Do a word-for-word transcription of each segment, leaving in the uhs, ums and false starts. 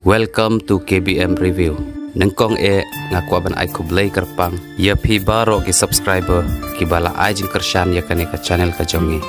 Welcome to K B M Review. Nyngkong eh nga kwah ban ai khublei kyrpang ya phi baroh ki subscriber kiba la ai jingkyrshan ya kane ka channel ka jong ngi.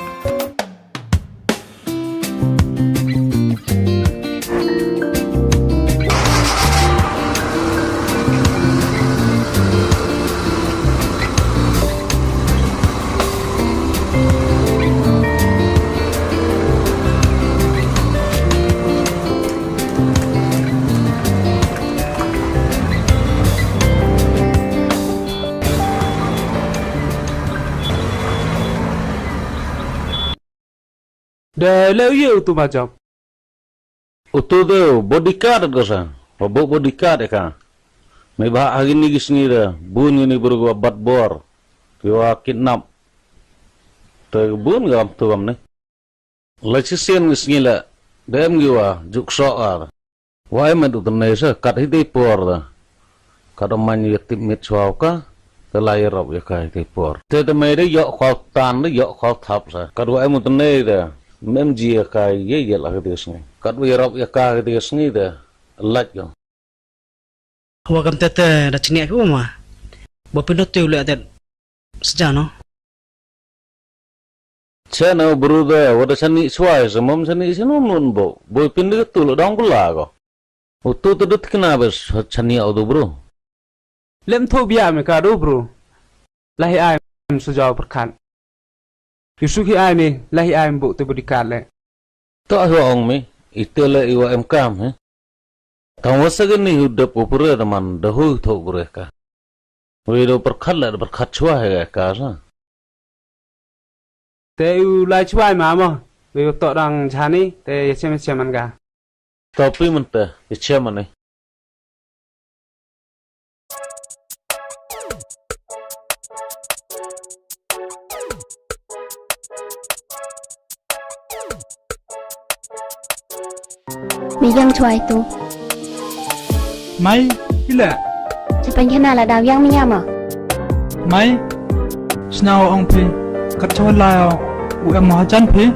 Da leh u ye utu ma jop. Utu de bodyguard ko sa. Wa bo bodyguard ka. Neibhah ha kini ki sngi de bun kini bru wa bat bor. Ki wa kidnap. Te bun ka am tu am ne. La chisien ki sngi le. Dem ki wa juk so ar. Wa em du tene sa kat hi te por da. Kat o man ya tip mit chwa ka. Te la yarap ya ka hi te por. Te te me de yok khol tan de yok khol thap sa. Kat wa em u tene de. Mem ji ya ka ye ye la hi te sngi. Kat wa yarap ya ka hi te sngi de. Lait ko. Wa kam te te da chini aku ma. Bo pin do te u le te. Sejano. Chano bru de, wa da chani chwa sa mom chani chano nun bo. Bo pin de tu le dong bula ko. Utu tu dut kena bes chani au du bru. Lem thu bia me ka du bru. Lahi ai em sujaw perkhat. Yusuk hi ai me, lahi ai em bu te bodyguard le. To hi ong me, ite le iwa em kam he. Tang wa sa kini hu dep u pura da man da hu tho pura ka. Wi do perkhat le da perkhat chwa he ka sa. Te u lai chwa ma mo. Wi to dang jani, te ya chem chem man ka. To pi man te, ya chem man ni. Mi yang chwai tu. Mai, ila. Chipan khana la daw yang mi yama. Mai, snaw ong phi. Kat chawal la u em hajan phi.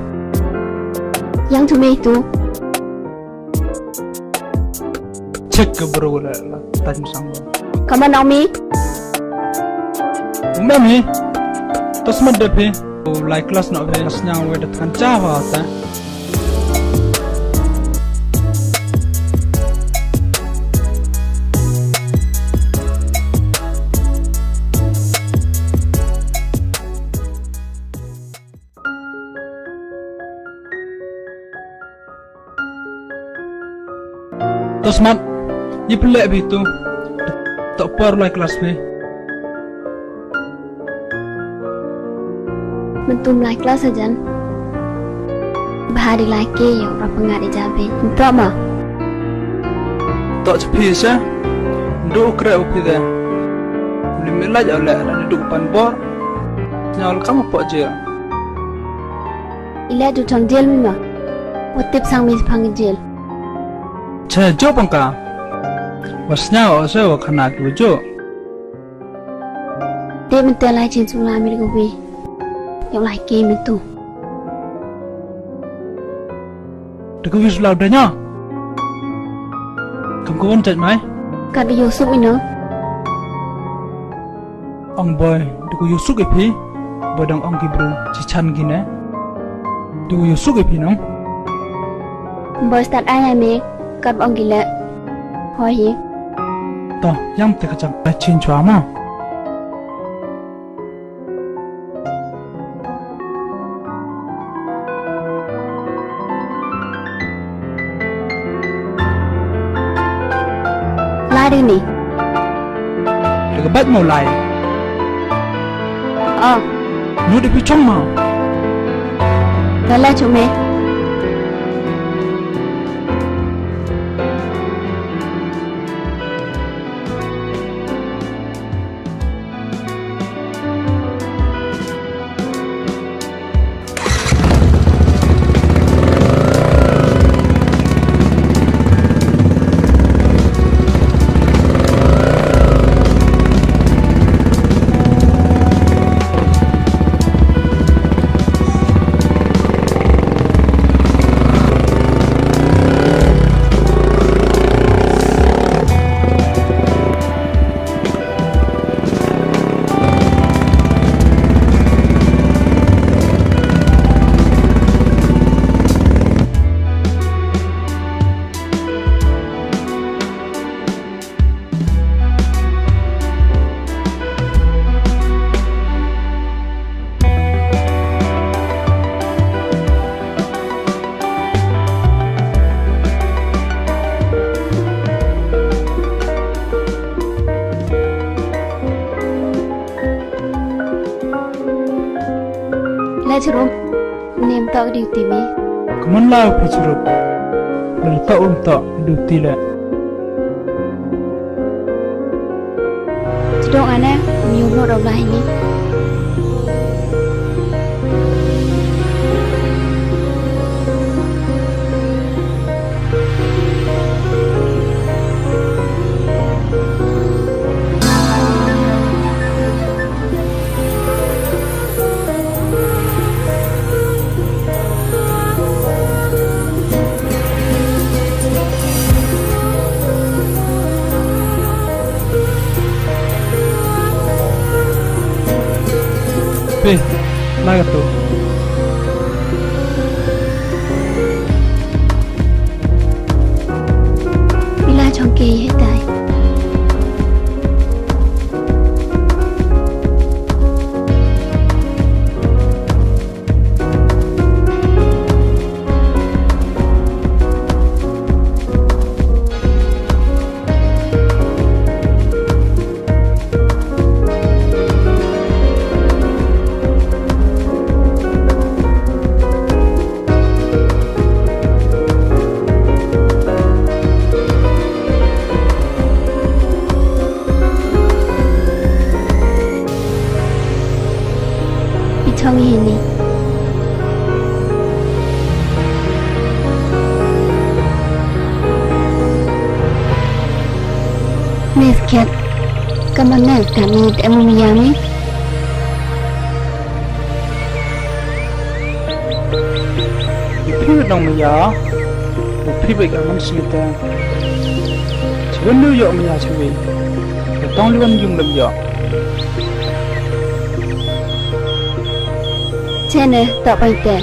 Yang tu mei tu. Check ka bro la, la, tan sang. Come on, Naomi. Mami. Tas mat da phi. O lai class na phi, snaw we da than cha wa ta. To smat, ye pele bi tu. To por lai class bi. Mentum lai class ajan. Bahari lai ke yo, rap ngat i jabi. Mentok ma. To chepi sa. Ndu kre u pi de. Uli mi lai ole, la ndu pan bor. Nyol kam po je. Ila du thang jel mi ma. Wa tip sang mi phang jel. Che jo pang ka. Wa snya o se wa khana ki wa jo. Te men te lai chin sung la mi ko wi. Yo lai ke mi tu. Te ko wi sula da nya. Kam ko won chat mai. Ka de yo suk mi no. Ong boy, du ko yusuk i phi, boy dang ong ki bru, chi chan ki ne. Du ko yusuk i phi nong. Boy start ai ai me, kat ong ki le. Hoi hi. To, yang te ka chang, ai chin chwa ma. Lai de ni. Te ka bat mo lai. Oh. Nu de pi chong ma. Te la chu me. Chirup, nem toh duty mi. Kaman la phi chirup. Lada toh um toh duty le. Chidong ane, mi um no dong lai ni. Phi, la ka tu. Ila chong ke he tai. I chong i ni. Miss Cat, ka man na ka ni te mu mi ya mi. I phi nong maya, u phi bek ka man sini te. Chiwen lu yoh maya chiwi. Ka tong liwan yung lem yoh. Chene, toh pai te.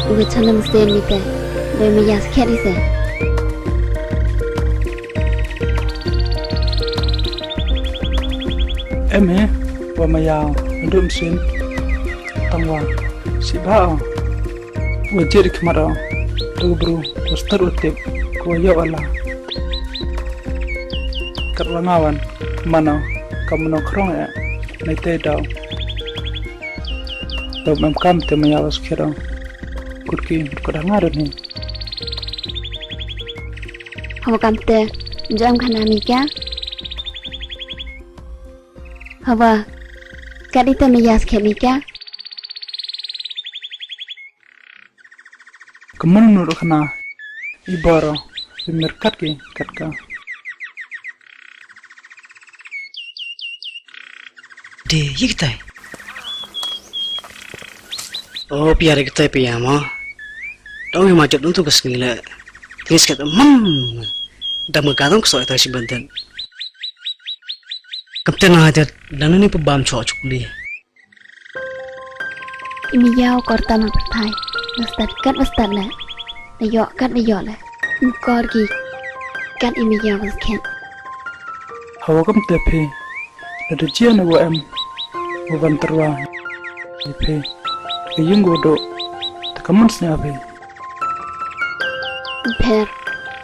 U ka chanam sen mi te. Doi maya skhet i se. Em he, wa maya, ndum sin. Tang wa, si ba o. Wa jir khmat o. Tu bru, wa star wa tip, ko wa yoh ala. Kat wa ngawan, mano, ka mano krong e, nai te daw. Dom em kam te maya wa skhet o. Kut ki, kut ha nga dot ni. Hawa kam te, jo em khana mi ka? Hawa, kat ite maya skhet mi ka? Ka man nu ru khana, i baro, i mer kat ki, kat ka. De, ye kitai. O, pia re kitai pia mo. Dong hi ma jot nung tu ka sngi le. Tris kat mam. Dam ka dong ka so ita si bandan. Kam te na jat, dang ni pa bam cho chukli. I mi yaw kor tam ha pyrthai. Na stad kat wa stad le. Na yoh kat wa yoh le. Ym kor ki. Kat i mi yaw wa skhet. Hawa kam te phi. Lada jia na wa em. Wa wan tyrwa. I phi. Ka yung wa do. Ta ka man sñiaw phi. Pher,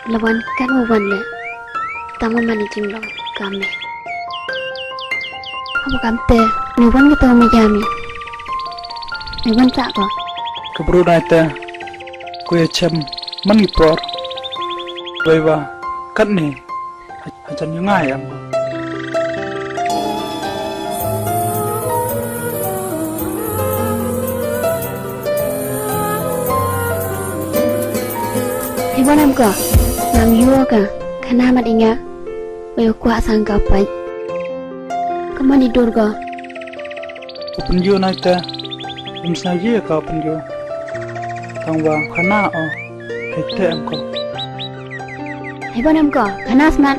la wan kat wa wan le. Tang wa man i jinglong ka me. Hawa kam te, ni wan ka tong me ya mi. Ni wan ta ko. Ka bru dai te, ko ya chem, man i por. Wei wa, kat ni. Hajan yung ngai em. Hi wan em ko, nam yo ka, khana mat i nga, wa yo kwah sang ka pai. Ka man i dur ko. Open yo nai te, em sna ye ka open yo. Tang wa khana o. Hei te em ko. Hei bon em ko, khana smat.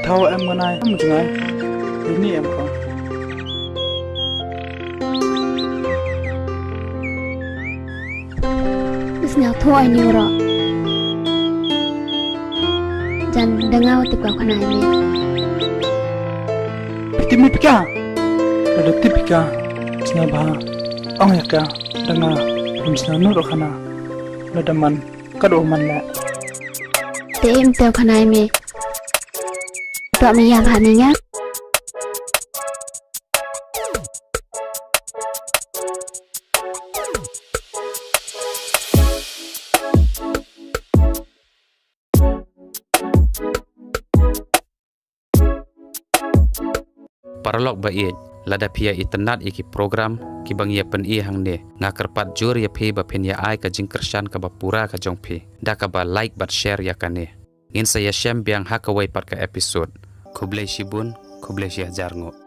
Thaw em ko nai, em jngai. Hei ni em ko. Sñiaw tho ai ni ro. Jan dang au tip ka khana ni. Piti mi pika. Ada tip pika. Sñiaw bha. Ong ya ka. Dang a. Em sñiaw nu ro khana. Lada man. Kat u man le. Te em te u khana i me. Toh mi ya bha mi nga. Paralok ba ïeit, lada phi ya itynnad ïa ki program kiba ngi ya pyni hangne, nga kyrpad jur ïa phi ba phin ya ai ka jingkyrshan kaba pura ka jong phi da kaba like bad share ïa kane. Ngin sa ya shem biang ha kawei pat ka episode. Khublei shibun, khublei shihajar nguh.